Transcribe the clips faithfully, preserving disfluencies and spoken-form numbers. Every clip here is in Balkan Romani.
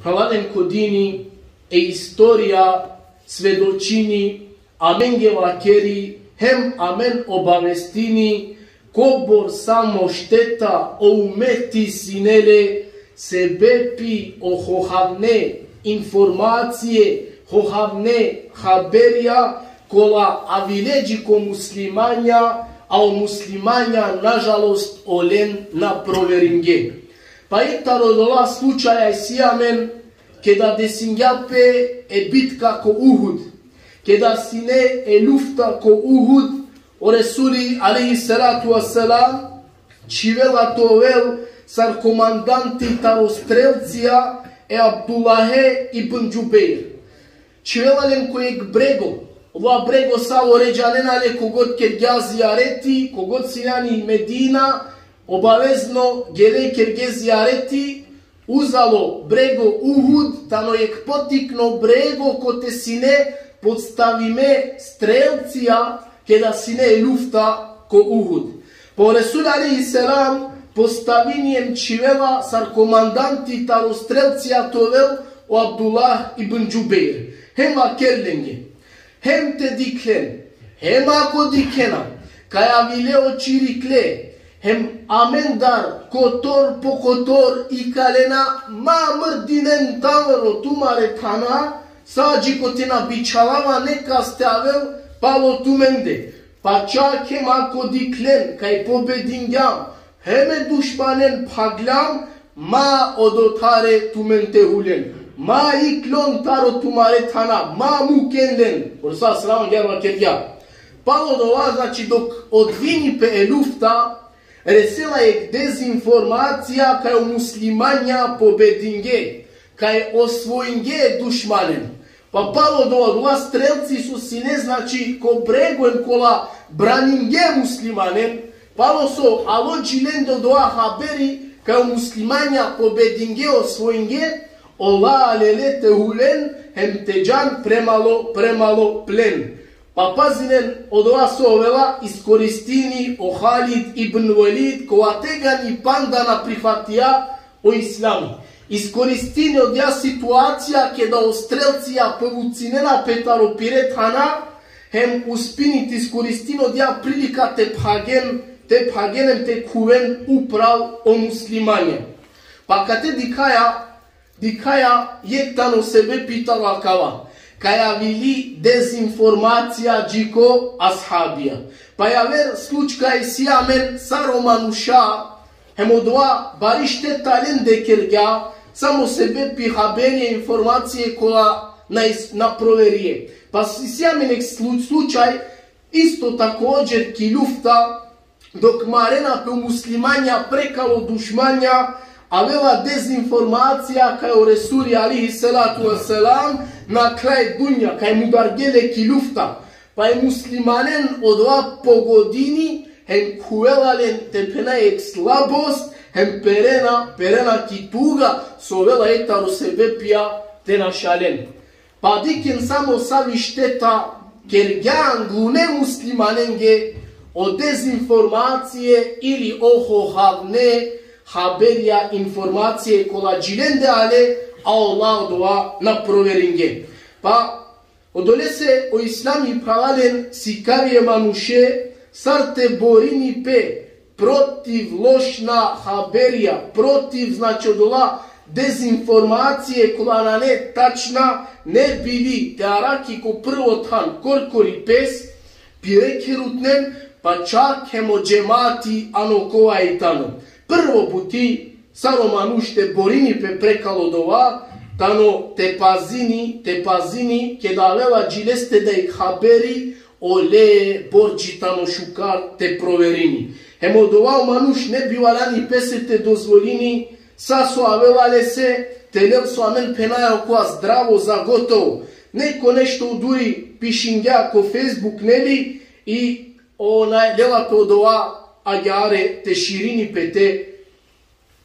Phralalen ko dini, e istorija svedočini, amenge vakeri, hem amen obavestini, kobor samo šteta o umeti sine le, sebepi o hohavne informacije, hohavne haberija, kola avile dži ko muslimanja, a o muslimanja, nažalost, olen na proveringe. Pa i taro odola slučaja isi amen, keda desingja pe e bitka ko Uhud, keda sine e lufta ko Uhud, o Resuli, alejhi salatu vesselam, čhivela te ovel sar komandanti taro strelcija e Abdullahe ibn Džubeir. Čhivela len ko jekh brego. Ova brego, sa ore džanena le, kogod kergja zijareti, kogod sine ani Medina, obavezno gele kerge zijareti, uzalo brego Uhud, tano jekh potikno brego kote sine podstavime strelcija, keda sine e lufta ko Uhud. Pa o Resul, alejhi selam, postavini hem čhivela sar komandanti taro strelcija te ovel o Abdullah ibn Džubeir. Hem vaker lenge: Hem te dikhen, hem ako dikhena, kaj avile o čirikle, hem amendar kotor po kotor ikalena, ma mrdinen taro tumare thana, sa dži kote na bičhalava nekaste avel palo tumende. Pa čak hem ako dikhlen kaj pobedingjam, hem e dušmanen phagljam, ma odothare tumen te hulen, ma iklon taro tumare thana, ma muken len. O Resul selam agjaar vakergja. Palo dova, znači, dok odvini pe e lufta, resela jekh dezinformacija kaj o muslimanja pobedinge, kaj osvojinge e dušmanen. Pa palo dova, dova strelci so sine, znači, ko brego hem kola braninge muslimanen, palo so alo dži lende dova haberi kaj o muslimanja pobedinge, osvojinge, ola lele te hulen hem te džan premalo, premalo plen. Pa pazinen odova so ovela, iskoristini o Halid ibn Velid, kova tegani panda na prifatija o islami. Iskoristini odija situacija keda o strelcija povucinena pe taro pire thana, hem uspini te iskoristin odija prilika te phagen, te phagen hem te khuven upral o muslimanja. Pa kate dikhaja, dikhaja jekh tano sebepi taro akava, kaj avili dezinformacija dži ko ashabija. Pa javer slučka isi amen sar o manuša, hem odova bari šteta lende kergja, samo sebepi haberije, informacije kola na is-, na proverije. Pa isi amen jekh slu-, slučaj, isto također ki lufta, dok marena pe o muslimanja prekalo dušmanja, avela dezinformacija kaj o Resuli, alejhi salatu vesselam, nakhla e dunja, kaj mudargje le ki lufta. Pa e muslimanen odova pogodini, hem khuvela len, te phena, jekh slabost, hem perena, perena ki tuga, so ovela jekh taro sebepija te našalen. Pa dikhen samo savi šteta kergja anglune muslimanenge o dezinformacije ili o hohavne haberija, informacije kola dži lende ale, a ola odova na proveringe. Pa odolese o islami, phralalen, sikavi e manuše sar te borini pe protiv lošna haberija, protiv, znači, odola dezinformacije kola nane tačna, ne bi li te arakhi ko prvo than korkori pes, pire kherutnen, pa čak hem o džemati ano kova i tano. Prvo buti sar o manuš te borini pe prekalo dova, tano te pazini, te pazini, keda avela dži leste dajekh haberi, ole bordži tano šukar te proverini. Hem odova o manuš ne bi valjani pese te dozvolini, sa so avela lese, te lel, so amen phenaja, okova zdravo za gotovo. Neko nešto uduri pišingja ko Facebook, neli, i onaj, lela pe odova agjaar te širini pe, te,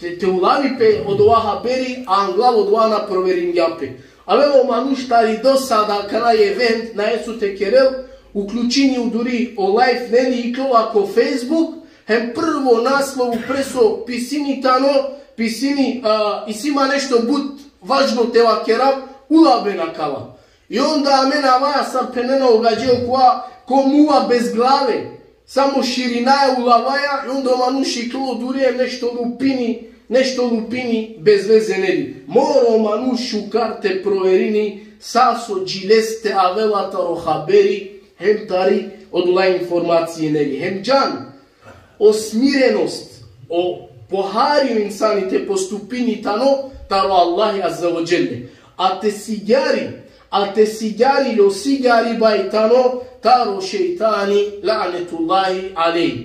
te, te ulavi pe odova haberi, a anglal odova na proveringja pe. Avela o manuš tari dosada, akana jevend nae so te kerel, uključini uduri o live, neli, ikljola ko Facebook, hem prvo naslov upre so pisini tano, pisini, a, isi ma nešto but važno te vakerav, ulaben akava. I onda amen avaja sar phenena o gadže okova ko muva bez glave, samo širinaja ulavaja, i onda o manuš iklilo duri hem nešto lupini, nešto lupini bez veze, neli. Mora o manuš šukar te proverini sa so dži leste avela taro haberi, hem tari odola informacije, neli. Hem džan, o smirenost, o pohari o insani te postupini tano taro Allahi Azze ve Dželle. A te sigjari, a te sigjari, o sigjariba i tano taro šejtani, lanetullahi alejh.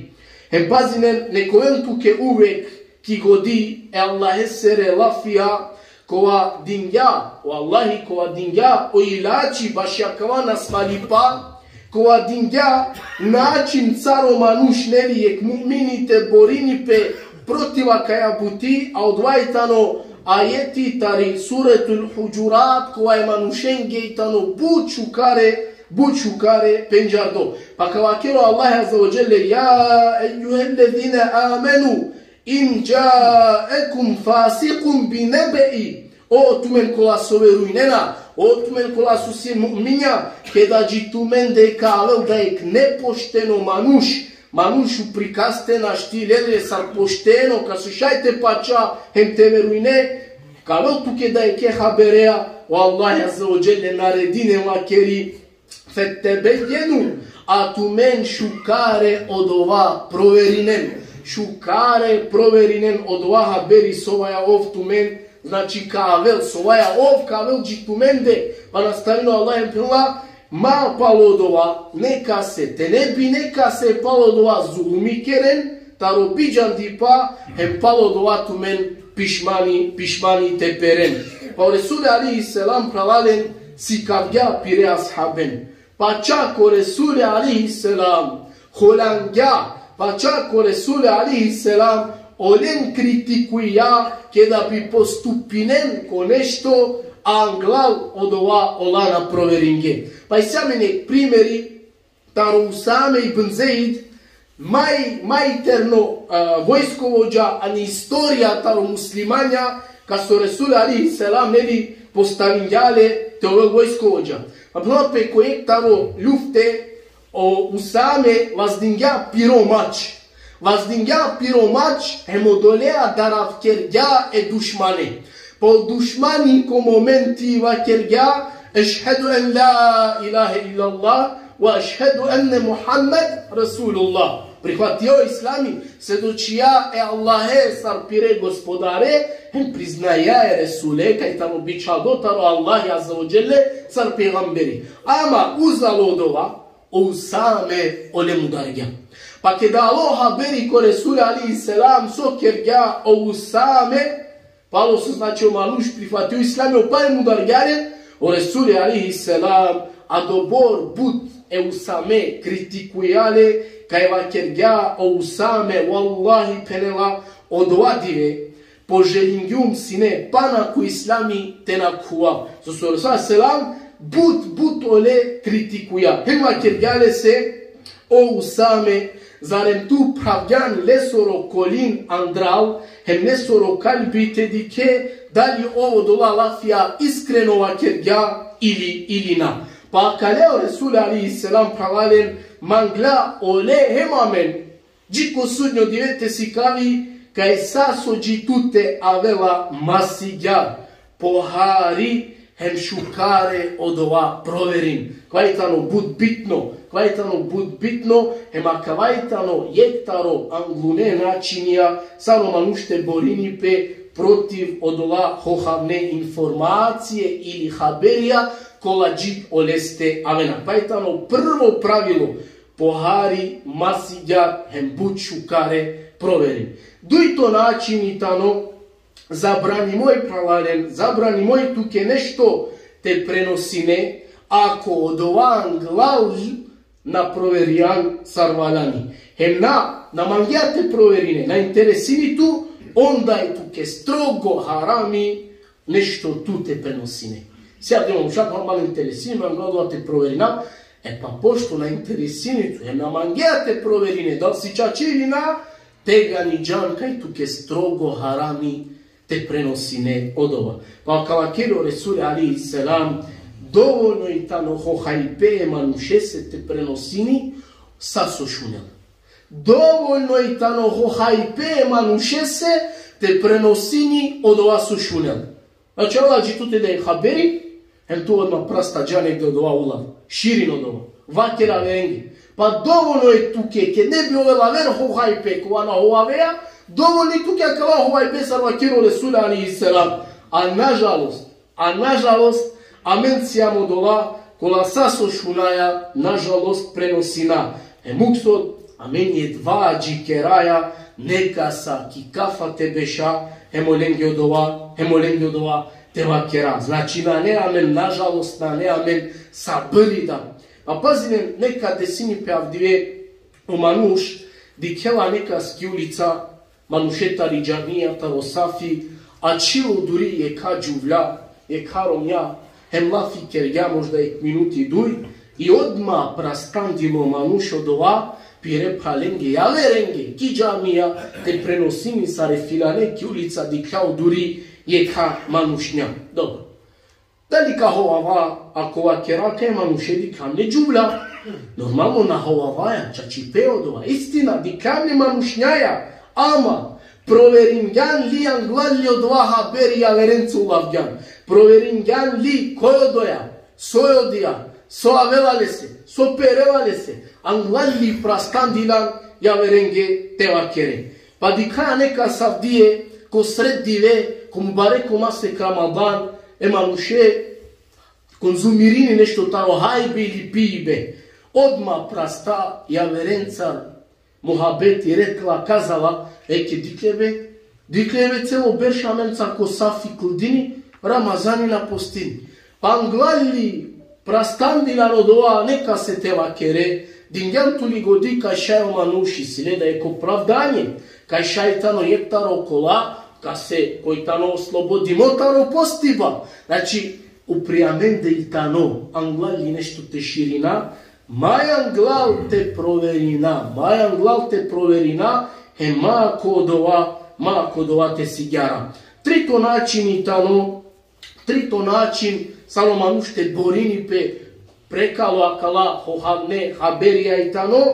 Hem pazinen, nek oven tuke uvek ki godi e Allahesere lafija, kova dingja, o Allahi kova dingja o ilači baši akava nasvalipa, kova dingja način sar o manuš, neli, jek mu'mini te borini pe protiv akaja buti, a odova i tano ajeti tari Suretul Hudžurat, kova e manušenge i tano but šukare, but šukare pendžardo. Pa ka vakeri o Allah Azze ve Dželle: Ja ejjuhellezine amenu, in džaekum fasikun binebe'i. O tumen kola so verujnena, o tumen kola so sien mu'minja, keda dži tumende ka avel dajek nepošteno manuš, manuš uprikaste našti lele sar pošteno, ka so šaj te pača hem te verujne, ka avel tuke dajeke habereja, o Allah Azze ve Dželle naredini, vakeri: Fettebejjenu, a tumen šukare odova proverinen. Šukare proverinen odova haberi sovaja ov tumen, znači, ka avel, sovaja ov ka avel dži tumende. Pa nastavini o Allah hem phenela: Ma palo odova nekase, te ne bi nekase palo odova zulumi keren, taro bidžandipa, hem palo odova tumen pišmani, pišmani te peren. Pa o Resuli alejhi selam, phralalen, sikavgja pire ashaben. Pa čak o Resuli alejhi selam holjangja, pa čak o Resuli alejhi selam olen kritikuja, keda bi postupinen ko nešto anglal odova ola na proveringe. Pa isi amen jek primeri taro Usame ibn Zeid, maj, maj terno, a, vojskovođa ani istorija taro muslimanja, kas o Resul alejhi selam, neli, postavingja le te ovel vojskovođa. A bilo pe ko jek taro lufte, o Usame vazdingja piro mač. Vazdingja piro mač, hem odolea daravkergja e dušmane. Pa o dušmani ko momenti vakergja: Ešhedu en la ilahe illallah, ve ešhedu enne Muhammed Resulullah. Prihvatija o islami, svedočija e Allahe sar pire gospodare, hem priznaja e Resule, kaj tano bičhaldo taro Allahi Azze ve Dželle, sar pejgamberi. Ama uzalo odova, o Usame ole mudargja. Pa keda alo haberi ko Resul alejhi selam so kergja o Usame, palo so, znači, o manuš prihvatio islami, o pale mudargja le, o Resuli alejhi selam, adobor but e Usame kritikuja le, kaj vakergja o Usame: Vallahi, phenela, odova dive poželingjum sine pana ko islami te nakhuvav. So o Resul selam but, but ole kritikuja. Hem vakergja lese: O Usame, zarem tu phravgjan lesoro kolin andral, hem lesoro kalbi te dikhe, dali ov odola lafija iskreno vakergja ili, ili na. Pa akale o Resul alejhi selam, phralalen, mangla ole hem amen dži ko sudnjo dive te sikavi, kaj sa so dži tute avela masigja, pohari hem šukare odova proverin. Kava i tano but bitno, kava i tano but bitno, hem akava i tano jek taro anglune načinija sar o manuš te borini pe protiv odola hohavne informacije ili haberija, kola dži oleste avena. Kava i tano prvo pravilo: pohari masigja hem but šukare proverin. Dujto načini tano, zabranimo i, phralalen, zabranimo i tuke nešto te prenosine, ako odova anglal na proverijan sar valjani. Hem na, na mangea te proverine, na interesini tu, onda i tuke strogo harami nešto tu te prenosine. Sijam dimo mušak, normalno, interesini me, anglal odova te proverina, e pa pošto na interesini tu, hem na mangea te proverine dal si čače ili na, tegani džan kaj tuke strogo harami te prenosine odova. Pa ka vakeri o Resul alejhi selam, dovoljno i tano ho hajbe e manušese te prenosini sa so šunel. Dovoljno i tano ho hajbe e manušese te prenosini odova so šunel. Znači, alo dži tute da e haberi, hem tu odma prasta dža negde odova ulav, širin odova. Vaker averenge. Pa dovoljno e tuke, ked ne bi ovel aver ho hajbe, kova na ho aveja, dovoljno i tuke akala ho hajbe sar vakeri o Resul alejhi selam. A nažalost, a nažalost, amen sijam odola, kola sa so šunaja, nažalost, prenosina. E muksod, amen jedva džikeraja nekasa ki kafa te beša, hem olenge odova, hem olenge odova te vakera. Znači, nane amen, nažalost, nane amen sabri da. Pa pazinen, nekad desini pe avdive, o manuš dikhela nekas ki ulica, manuše tari džamija, taro safi, ačhilo duri jekha džuvlja, jekha romnja, hem lafi kergja možda jek minuti duj, i odma prastandilo manuš odova pire phralenge, javerenge, ki džamija, te prenosini sar e filane ki ulica dikhlja o duri jekha manušnja. Dobro. Dali ka hovava, ako vakera kaj e manuše dikhljan le džuvlja? Normalno na hovavaja, čačipe odova. Istina, dikhljan le manušnjaja, ama proverinjan li anglal li odova haberi javerenca ulavgjan? Proverinjan li koj odoja, soj odija, so avela lese, so perela lese, anglal li prastandilan javerenge te vakere? Pa dikhaja nekas avdive, ko sred dive, ko mubareko masek Ramadan, e manuše konzumirini nešto taro hajbe ili pibe. Odma prasta javerencar muhabeti, rekla, kazala: e, ke dikhle be, dikhle be, celo berš amenca ko safi kldini, Ramazani na postini. Pa anglal li prastandilan odova nekase te vakere, dingjan tu li godi kaj šaj o manuš, isi le da jek opravdanje, kaj šaj tano jek taro kola, kase koj tano oslobodimo taro postiba. Znači, upri amende i tano, anglal li nešto te širina, maj anglal te proverina, maj anglal te proverina, hem maj ko odova, maj ko odova te sigjara. Trito način i tano, trito način sar o manuš te borini pe prekalo akala hohavne haberija i tano,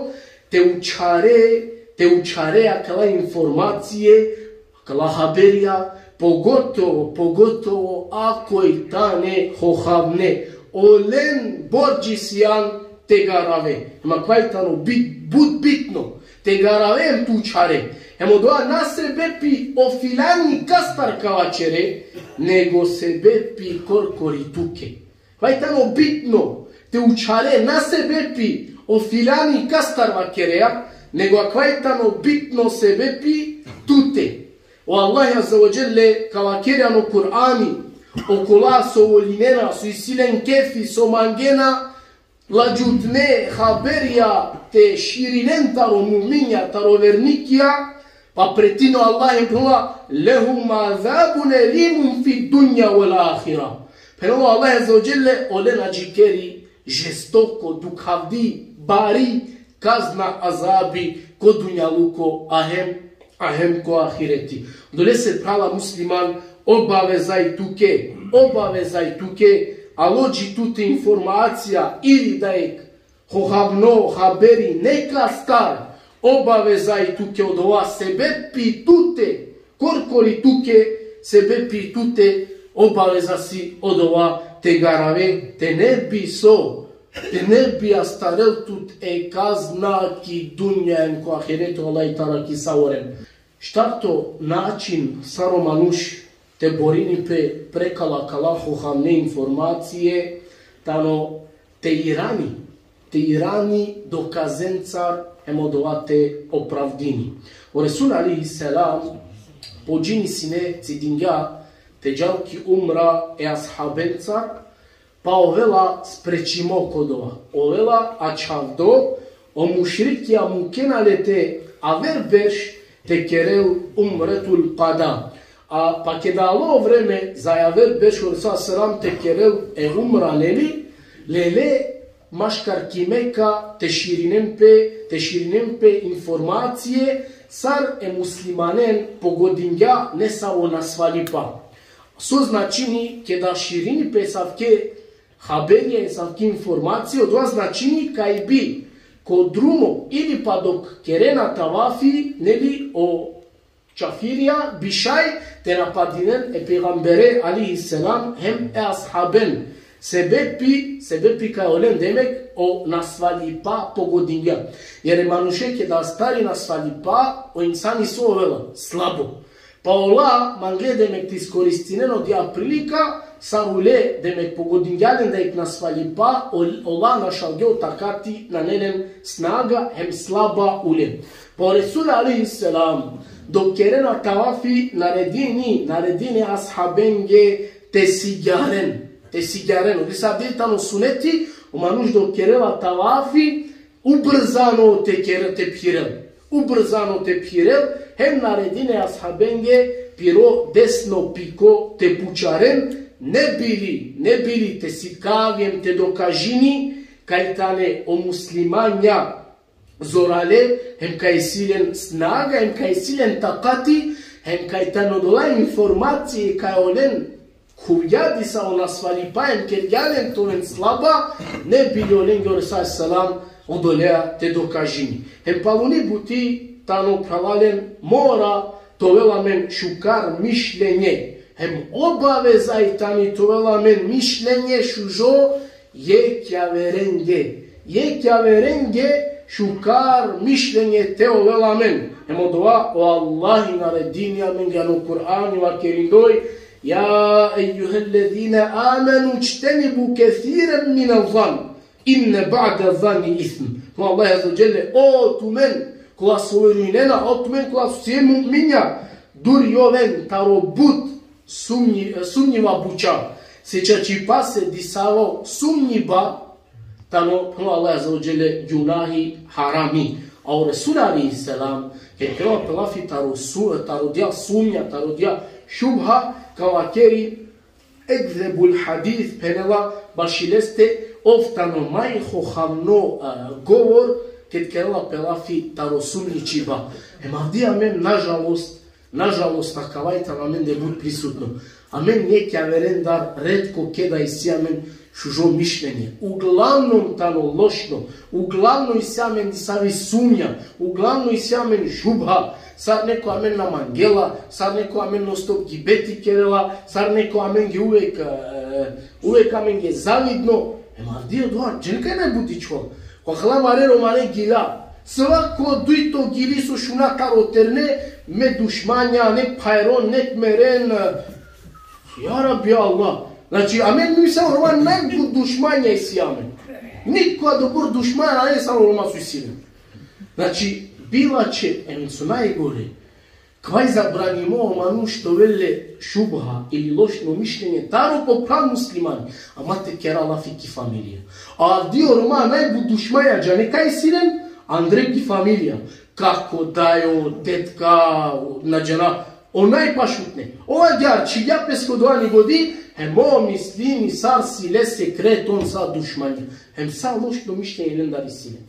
te učhare, te učhare akala informacije, akala haberija, pogotovo, pogotovo ako i tane hohavne. Olen bordži sian te garave. Hem akava i tano bit-, but bitno. Te garave hem te učhare. Hem odova na sebepi o filani kastar ka vaćere, nego sebepi korkori tuke. Akava i tano bitno te učhare, na sebepi o filani kastar vakerea, nego akava i tano bitno sebepi tute. O Allah Azze ve Dželle ka vakeri ano Kur'ani, okola so volinena, so isi len kefi, so mangena ladžutne haberija te širinen taro muminja, taro vernikija, pa pretini o Allah, phenela: lehum azabun elimun fid dunja vel ahira. Phenela o Allah Azze ve Dželle, olen adžikeri žestoko, dukhavdi, bari kazna, azabi ko dunjaluko, a hem, a hem ko ahireti. Odolese, phrala musliman, obaveza i tuke, obaveza i tuke, alo dži tute informacija ili da jek hohavno haberi nekastar, obaveza i tuke odova, sebepi tute, korkori tuke, sebepi tute, obaveza si odova te garave, te ne bi so, te ne bi astarel tut e kazna ki dunja hem ko ahireti, Allah te arakhel savoren. Štarto način sar o manuš te borini pe prekala akala hohavne informacije, tano te irani, te irani dokazencar hem odova te opravdini. O Resul alejhi selam po džini sine cidingja te džal ki umra e ashabencar, pa ovela sprečimo ko dova. Ovela ačhavdo, o mušrikija mukena le te aver berš te kerel umretul kada. A pa keda alo vreme za javer berš o Resul selam te kerel e umra, neli, lele maškar ki Meka te širinen pe, te širinen pe informacije, sar e muslimanen pogodingja nesavo nasvalipa. So značini keda širini pe esavke haberija, esavke informacije, odova značini kaj bi ko drumo ili pa dok kerena tavafi, neli, o čafirija bi šaj te napadinen e pejgambere alejhi selam hem e ashaben. Sebepi, sebepi kaj olen demek o nasvalipa pogodingja. Jer e manuše keda astari nasvalipa, o insani so ovela, slabo. Pa ola mangle demek te iskoristinen odija prilika, sar ule demek pogodingja len da ek nasvalipa, ol-, ola našalge o takati, nane len snaga hem slaba ule. Pa o Resul alejhi selam, dok kerena tavafi, naredini, naredini ashabenge te sigjaren, te sigjaren. Odisavdi tano suneti, o manuš dok kerela tavafi, ubrzano te kere, te phirel. Ubrzano te phirel, hem naredini ashabenge piro desno piko te pučaren, ne bili, ne bili te sikavi hem te dokažini kaj tane o muslimanja zorale, hem kaj isi len snaga, hem kaj isi len takati, hem kaj tane odola informacije kaj olen khuvgja disavo nasvalipa hem kergja len te oven slaba, ne bili olenge o Resul selam odolea te dokažini. Hem paluni buti tano, phralalen, mora te ovel amen šukar mišljenje. Hem obaveza i tani te ovel amen mišljenje šužo jekh javerenge. Jekh javerenge šukar mišljenje te ovel amen. Hem odova o Allah i naredini amenge ano Kur'ani vakerindoj: Ja ejjuhellezine amenu džtenibu kesiren minez-zann, inne ba'dez-zanni ism. O Allah azze ve dželle: O tumen kola so verujnena, o tumen kola so sien mu'minja, dur joven taro but sumnji-, sumnjiva buča. Sečačipase disavo sumnjiba, tano, o Allah azze ve dželle, gunahi, harami. A o Resul alejhi selam, ked kerela pe lafi taro su-, taro odija sumnja, taro odija šubha, ka vakeri: Ekzebul hadis, phenela baši leste, ov tano maj hohavno, a, govor, ked kerela pe lafi taro sumnjičiba. Hem avdi amen, nažalost, nažalost, akava i tano amende but prisutno. Amen jekh javerendar retko keda isi amen šužo mišljenje. Uglavnom tano lošno, uglavnom isi amen disavi sumnja, uglavnom isi amen šubha, sar neko amen na mangela, sar neko amen non-stop gibeti kerela, sar neko amenge uvek, e, uvek amenge zavidno. Hem avdi odova, džen kaj najbut dičhol. Ko akala amare romane gila. Svako dujto gili so šuna taro terne, me dušmanja, nek phajron, nek meren. Ja Rabbi Allah. Znači, amen mi sa o Roma najbut dušmanja isi amen. Niko dobor dušman nane sar o Roma so isi len. Znači, bilače, em so najgore, kava i zabranimo o manuš te ovel le šubha ili lošno mišljenje taro po phral muslimani, ama te kera lafi ki familija. A avdi o Roma najbut dušmanja, džane kaj isi len, andre ki familija. Kako, dajo, tetka, na džana, o najpašutne. Ov agjaar čhivgja pes ko dova ni godi, hem ov mislini sar si le sekret, on sa dušmanja. Hem sa lošno mišljenje lendar isi len.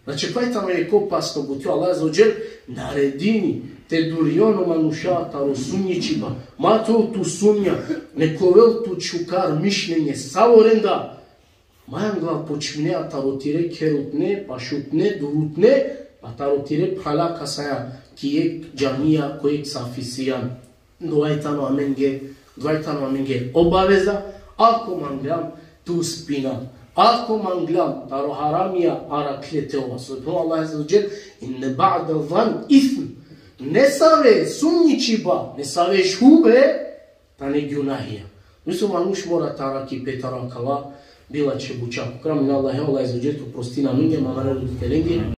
Znači, kava i tano jekh opasno buti. O Allah azze ve dželle naredini te durjon o manuša taro sumnjičiba. Ma te ovel tu sumnja, nek ovel tu šukar mišljenje, savo rendar. Ma anglal počminea taro tire kherutne, pašutne, durutne, pa taro tire phrala kasaja ki jekh džamija, ko jekh safi sijan. Dova i tano amenge, dova i tano amenge obaveza, ako manglam te uspinam, ako manglam taro haramija arakhle te ova. So phenela o Allah azze ve dželle: Inne ba'dez-zanni ism. Nesave sumnjičiba, nesave šubhe, tane gunahija. Odise o manuš mora te arakhi pe taro akala bilače buča. Kram na Allah, Allah azze ve dželle te oprostini amenge, amare roditelenge.